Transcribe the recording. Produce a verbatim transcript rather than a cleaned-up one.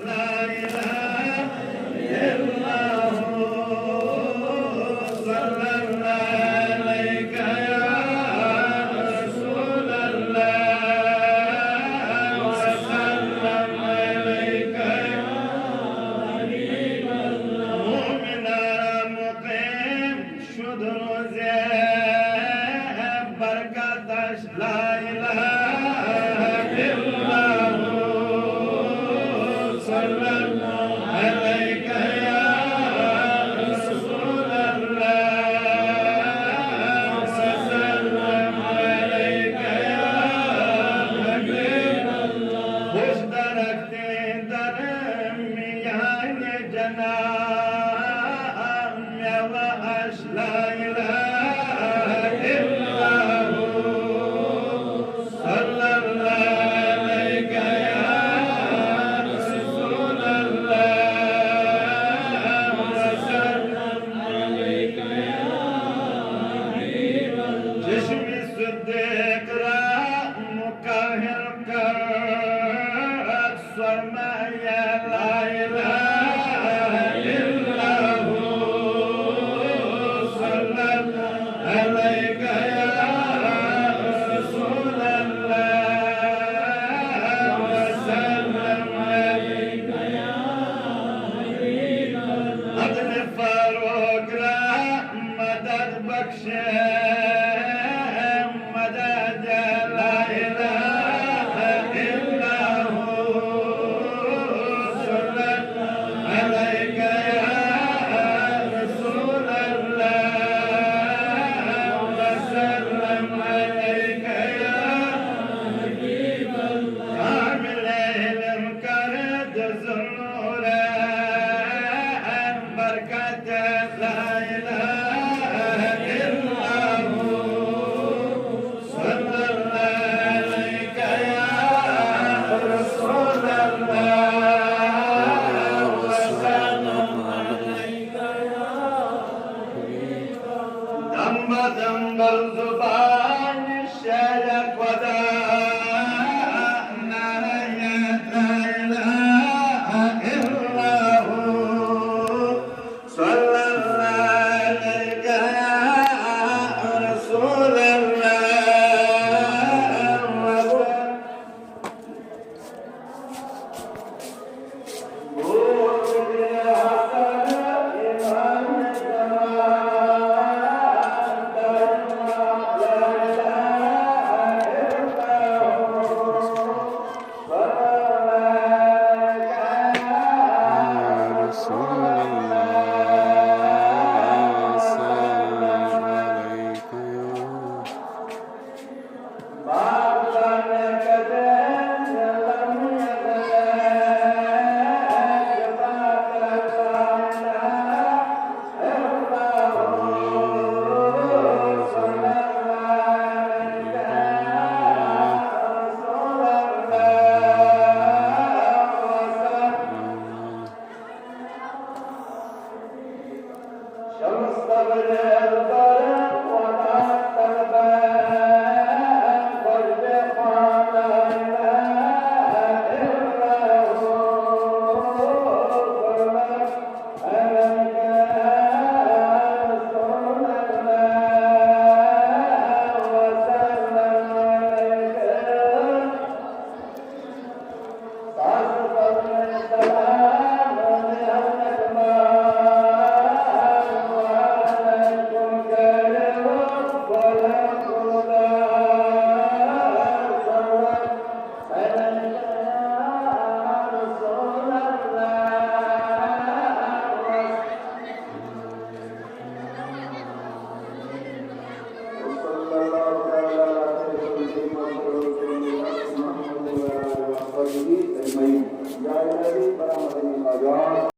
لا إله إلا هو، صلى الله عليك يا رسول الله، وسلم عليك يا حبيب الله. مؤمن مقيم شد روزه برکتش لا إله إلا هو، صلى الله عليك يا رسول الله، وسلم عليك يا حبيب الله. خوش درخت در میان جناب میوه اش لا إله إلا هو، صلى الله عليك يا رسول الله، وسلم عليك يا حبيب الله. چشم صدیق را مقهر کرد سرمایه لا إله إلا هو، صلى الله عليك يا رسول الله، وسلم عليك يا حبيب الله. عدل فاروق را مدد بخش مدد لا إله إلا هو، صلى الله عليك يا رسول الله، وسلم عليك يا حبيب الله. كامل علم کرد ظهور برکت لا إله إلا هو، صلى الله عليك يا رسول الله، وسلم عليك يا حبيب الله. دم بدم بر زبان شعر خدا نعرہ لا إله إلا هو، صلى الله عليك يا رسول الله. يا رسول الله، سلام عليك يا وصلى الله تعالى على خير خلقه وسلم محمد وعلى آله وصحبه أجمعين. يا إلهي، برحمتك يا